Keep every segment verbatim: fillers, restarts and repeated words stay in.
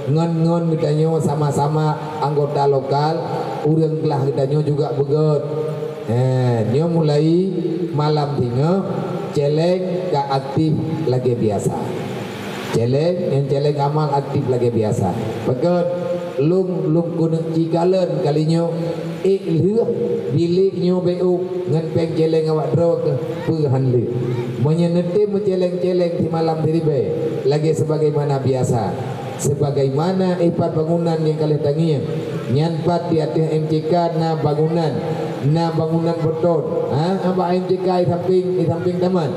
Ngon-ngon geutanyoe sama-sama anggota lokal, ureuëng glah geutanyoe juga beugöt. He, nyoe mulai malam singoh, Celeng ka aktif lagée biasa. Celeng, nyang Celeng Amal aktif lagée biasa. Beugöt, lôn, lôn keuneuk cikalon kali nyoe, ék lheueh bilék nyoe bék ôk ngon péng Celeng awak droe keuh, peue han lheueh. Meunyoe neutem meuceleng-celeng simalam siribée, lagée sebagaimana biasa. Sebagaimana ipat bangunan nyang ka lheueh tangieng, nyan pat di ateueh M C K na bangunan, na bangunan beton. Ha, bak M C K di samping, di samping taman.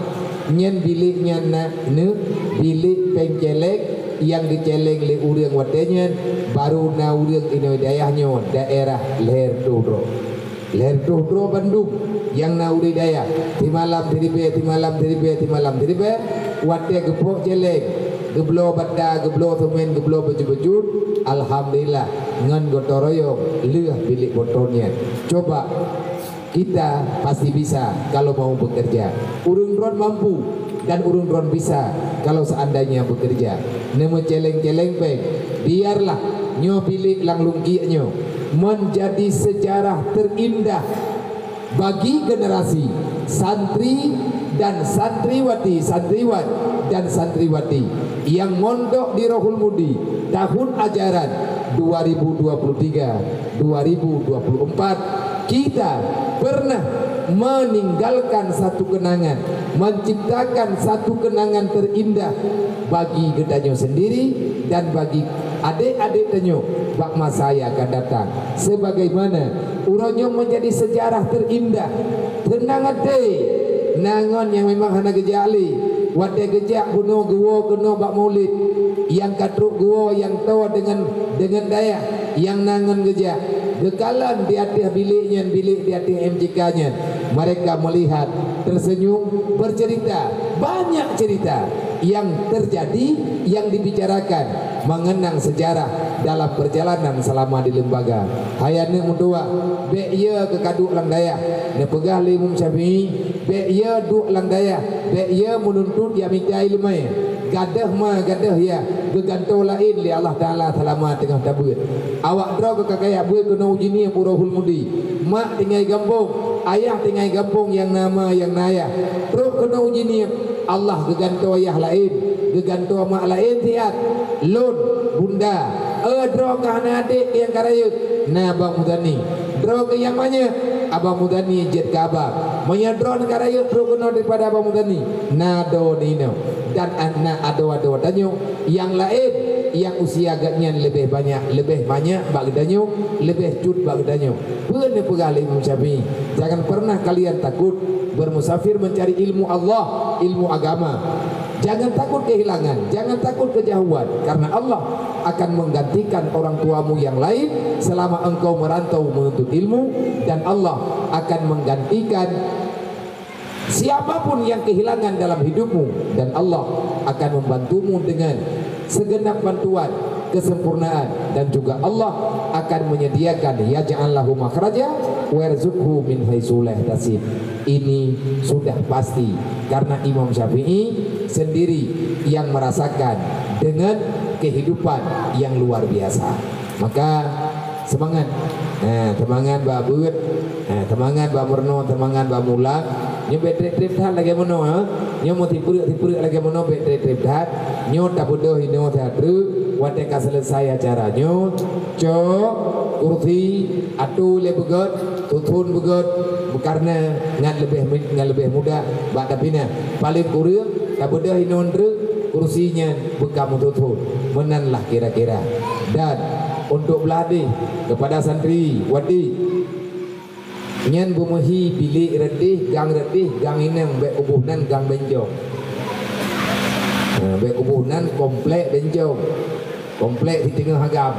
Nyan bilék nyan na, neu, bilék péng celeng nyang geuceleng lé ureuëng watée nyan, barô na ureuëng inoe dayah nyoe daerah lhée reutôh droe. Lhée reutôh droe bandum nyang na u dayah, simalam siribée, simalam siribée, simalam siribée, watée geupok celeng, geubloe bata, geubloe seumén, geubloe bacut-bacut, alhamdulillah, ngon gotong royong lheueh bilék beton nyan. Coba, kita pasti bisa kalau mau bekerja. Ureuëng droen mampu dan ureuëng droen bisa kalau seandainya bekerja. Neumeuceleng-celeng péng, biarlah nyoe bilék lam lungkiek nyoe menjadi sejarah terindah bagi generasi santri dan santriwati, santriwan dan santriwati yang mondok di Rohul Mudi tahun ajaran dua ribu dua puluh tiga dua ribu dua puluh empat, kita pernah meninggalkan satu kenangan, menciptakan satu kenangan terindah bagi geutanyoe sendiri dan bagi adék-adék tanyoe bak masa yang akan datang. Sebagaimana uroe nyoe menjadi sejarah terindah, teunang até, na ngon nyang memang hana geujak lé. Watée geujak bunoe geuwoe keunoe bak Maulid, nyang ka trok geuwoe nyang toe deungon, deungon dayah nyang na ngon geujak. Geukalon di ateueh bilék nyan, bilék di ateueh M C K nyan. Mereka melihat, tersenyum, bercerita, banyak cerita yang terjadi, yang dibicarakan mengenang sejarah dalam perjalanan selama di lembaga. Hai aneuëk meutuwah, bék yö keu ka duek lam dayah. Neupeugah lé Imam Syafi'i, bék yö duek lam dayah, bék yö meununtut jak mita iéleumé. Gadôh ma gadôh yah, geugantoe laén lé Allah Taala seulama teungoh tabeuet. Awak droe keu ka kajak beuet keunoe u Jeunieb u Rohul Mudi. Mak tinggai gampông, ayah tinggai gampông nyang na ma nyang na yah. Trok keunoe u Jeunieb, Allah geugantoe yah laén, geugantoe mak laén siat. Lôn, bunda, eh, droe ka hana adék nyang ka rayeuk, na Abang Muzani. Droe keu nyang manyak, Abang Muzani jeuet keu abang. Meunyoe droeneuh ka rayeuk trok keunoe daripada Abang Muzani, na droeneuh inoe. Dan na adoe-adoe tanyoe nyang laén, nyang usia geuhnyan leubeh banyak, leubeh manyak bak geutanyoe, leubeh cut bak geutanyoe. Peue neupeugah lé Imam Syafi'i, "Jangan pernah kalian takut bermusafir mencari ilmu Allah, ilmu agama." Jangan takut kehilangan, jangan takut kejauhan, karena Allah akan menggantikan orang tuamu yang lain selama engkau merantau menuntut ilmu, dan Allah akan menggantikan siapapun yang kehilangan dalam hidupmu, dan Allah akan membantumu dengan segenap bantuan, kesempurnaan, dan juga Allah akan menyediakan, yaj'al lahu makhraja wa yarzuqhu min haitsu la yahtasib. Ini sudah pasti karena Imam Syafi'i sendiri yang merasakan dengan kehidupan yang luar biasa. Maka, semangat. Ha, semangat bak beuet. Ha, semangat bak meurunoe, semangat bak mulang. Nyoe bék treb-treb that lagée meunoe, ha. Nyoe meutipeureuek-tipeureuek lagée meunoe bék treb-treb that. Nyoe tabeudôh inoe that treuk, watée ka seuleusai acara nyoe, cok kursi, atô lé beugöt, susun beugöt, kareuna ngat leubeh mi-, ngat leubeh mudah bak tapinah. Paleng kureueng, tabeudôh inoe treuk, kursi nyan beuka meususun. Meunanlah kira-kira. Dan untuk blah deh, kepada santri, wadi, nyan beumeuhi bilék rot deh, gang rot deh, gang inong, bék kuboh nan gang bencong. Ha, bék kuboh nan komplek bencong. Komplek di teungoh agam.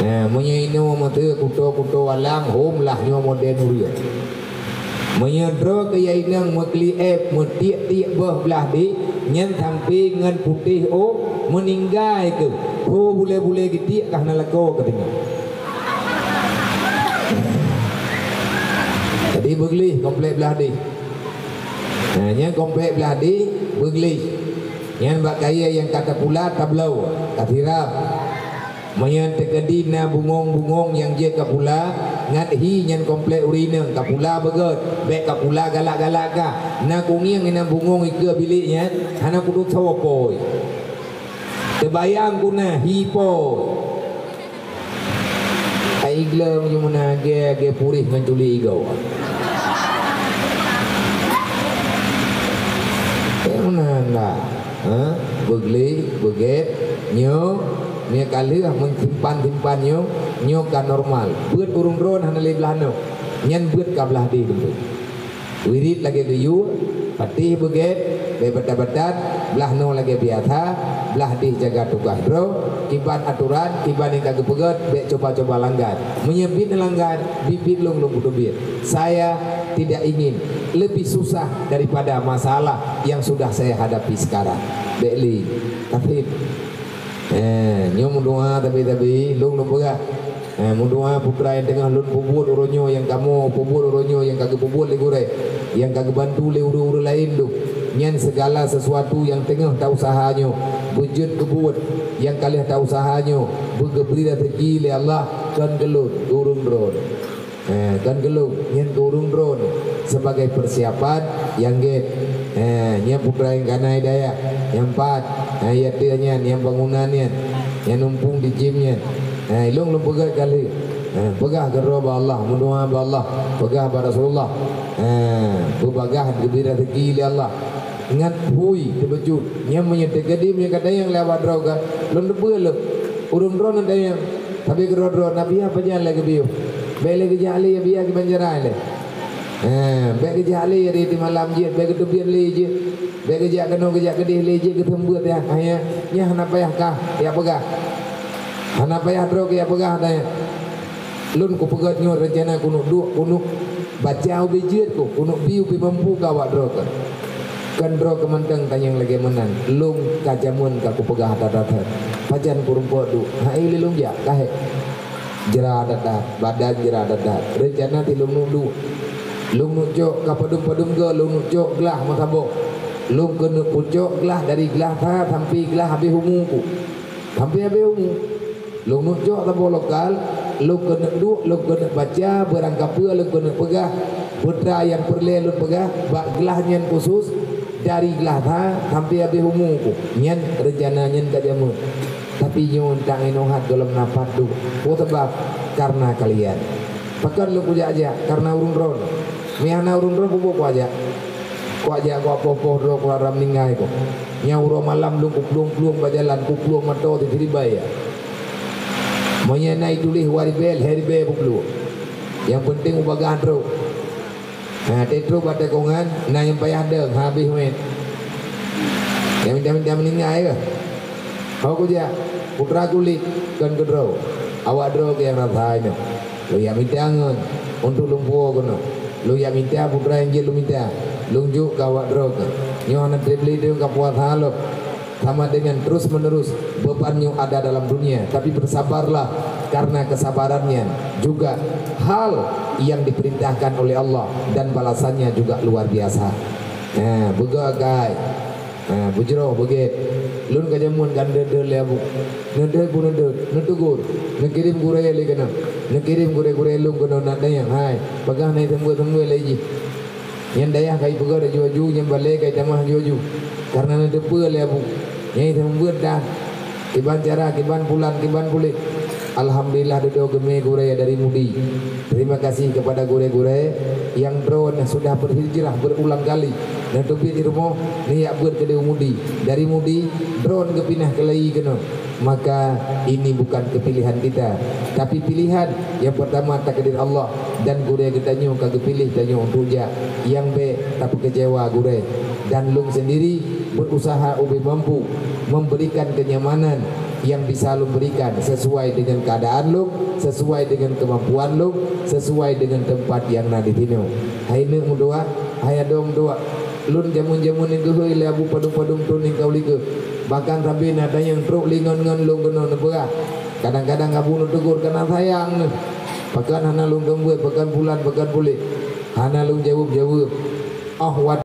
Ha, meunyoe inoe meuteue kuto-kuto walang, hom lah nyoe modern ureueng. Meunyoe droe keu ya inong meukli ép, meutiek-tiek boh blah deh, nyan sampoe ngon putéh ôk, meuninggai keuh. Ho bulée-bulée geutiek ka hana lakoe ka deungoe. Jadi beugleh komplek blah deh. Nah, nyan komplek blah deh, beugleh. Nyan bak kayée nyang ka tapula tabloe, tasirap. Meunyoe teukeudi na bungong-bungong nyang jeuet kapula, ngat hi nyan komplek ureueng inong kapula beugét, bék kapula galak-galak kah. Na kungieng inan bungong ikeue bilék nyan, hana kutusoe pôi. Teubayang ku na hi pôi. Ai gleng meunyoe meunan lagée, lagée puréh ngon culi igoe. Eh, meunan lah. Ha? Beugléh, beugét, nyoe, nyoe ka lheueh meusimpan-simpan nyoe, nyoe ka normal. Beuet ureueng droen hana lé blaih noe. Nyan beuet ka blaih deh teungku. Wirit lagée geuyue, patéh beugét, bék batat-batat, blaih noe lagée biasa, blaih deh jaga tugaih droe, kiban atoran, kiban nyang ka geupeugét, bék cuba-cuba langgar. Meunyoe biet neulanggar, biet-biet lôn lôn peuteubiet. Saya tidak ingin lebih susah daripada masalah yang sudah saya hadapi sekarang. Bék lé, tapi, eh, nyoe meudoá tapi-tapi, lôn lôn peugah. Eh, meudoá putra nyang teungoh lôn peubuet uroe nyoe nyang kamoe peubuet uroe nyoe nyang ka geupeubuet lé gurée, nyang ka geubantu lé ureueng-ureueng laén dum. Nyan segala sesuatu nyang teungoh ta-useuha nyoe, beujeuet keu buet nyang ka lheueh ta-useuha nyoe, beugeubri raseuki lé Allah, kon keu lôn, keu ureueng droen. Eh, kon keu lôn, nyan keu ureueng droen sebagai persiapan nyang gét. Eh, nyan putra nyang ka na hidayah, nyang pat, eh, yatim nyan, nyang bangunan nyan, nyang numpung di gym nyan. Eh, lôn lôn peugah kali. Eh, peugah keudroe bak Allah, meudoá bak Allah, peugah bak Rasulullah. Eh, beubagaih geubri raseuki lé Allah. Ngat phui teubeujeuet. Nyan meunyoe teukeudi meunyoe ka tanyong lé awak droe ka, lôn teupeue lôn. Ureueng droe na tanyong, tapi keudroe-droe na biya pajan lé geubiôh. Bék lé geujak lé biya kiban jarai lé. Eh, bék geujak lé di, di malam jeuet, bék geuteubiet lé jeuet. Bék geujak keunoe geujak keudeh lé jeuet geuseumeubeuet ya. Hanya, nyan hana payah kah, ya peugah. Hana payah droe keu ya peugah tanyong. Lôn kupeugét nyoe reuncana keuneuk duek, keuneuk baca ubé jeuet ku, keuneuk bi ubé mampu keu awak droe keuh. Kon droe keuh mantong tanyong lagée meunan, lôn ka jameun ka kupeugah that-that. Pajan kurumpok duek, hai lé lôn jak, ka hék. Jra that-that, badan jra that-that. Reuncana ti lôn neuk duek. Lôn neuk cok ka padum-padum goe, lôn neuk cok glah meusaboh. Lôn keuneuk peucok glah dari glah that sampai glah habéh umu ku. Sampai habéh umu. Lôn neuk cok saboh lokal, lôn keuneuk duek, lôn keuneuk baca, beurangkapeue lôn keuneuk peugah, peue nyang peureulée lôn peugah, bak glah nyan khusos, dari glah that sampai habéh umu ku. Nyan reuncana nyan ka jameun. Tapi nyoe tak inoe hat gohlom na pat duek. Peue sabab? Karena kalian. Pakon lôn kujak-jak? Karena ureueng droen. Meuhana ureueng droen, peue buet kujak? Kujak, kupoh-poh droe, kura ram ninggai ku. Nyang uroe malam lôn kuplueng-plueng bak jalan, kuplueng moto siribèe ya. Meunyoe na ituléh dua ribèe, lhèe ribèe kuplueng. Nyang peunteng ubagaih droe. Ha, teutrok bak tikongan, na nyang payah deueng, habéh mét. Nyang mita-mita meuninggai keuh. Ho kujak, putra kulét, kon keudroe. Awak droe keuh nyang rasa nyoe. Lôn jak mita ngon, untuk lôn puwoe keunoe. Lôn jak mita putra nyang jeuet lôn mita. Lôn jok keu awak droe keuh. Nyoe hana treb lé deueng ka puasa lom. Sama dengan terus-menerus beban nyoe ada dalam dunia, tapi bersabarlah, karena kesabaran nyan juga hal yang diperintahkan oleh Allah dan balasannya juga luar biasa. Ha, beugét kai. Ha, beujroh beugét. Lôn ka jameun ka neudeuh lé abu. Neudeuh pun neudeuh, neutegur, neukirém gurée lé keunoe. Neukirém gurée-gurée lôn keunoe na dayah, hai, peugah na seumeubeuet-seumeubeuet lé jih. Nyan dayah ka ipeugét aju-aju, nyan balée ka itamah aju-aju. Karena neuteupeue lé abu. Nyan seumeubeuet dah. Kiban cara, kiban pulan, kiban puléh. Alhamdulillah, dudoe geumé gurée dari Mudi. Terima kasih kepada gurée-gurée nyang droen sudah berhijrah berulang kali. Neuteubiet di rumoh, neujak beuet keudéh u Mudi. Dari Mudi, droen geupinah keulayi keunoe. Maka ini bukan kepilihan kita, tapi pilihan yang pertama takdir Allah, dan gurée geutanyoe ka geupiléh tanyoe untuk jak, nyang bék tapeukeucewa gurée. Dan lôn sendiri berusaha ubé mampu memberikan kenyamanan yang bisa lôn berikan sesuai dengan keadaan lôn, sesuai dengan kemampuan lôn, sesuai dengan tempat yang na di sinoe. Hai neuk meudoa, hai adoe meudoa. Lôn jameun-jameun nyang geuhôi lé abu padum-padum thon nyang ka u likot. Bahkan sabe na tanyong trok lé ngon-ngon lôn keunoe neupeugah. Kadang-kadang abu neutegur kana sayang neuh. Pakon hana lôn keumbeuet, pakon pulan, pakon puléh. Hana lôn jaweueb-jaweueb. Oh, wat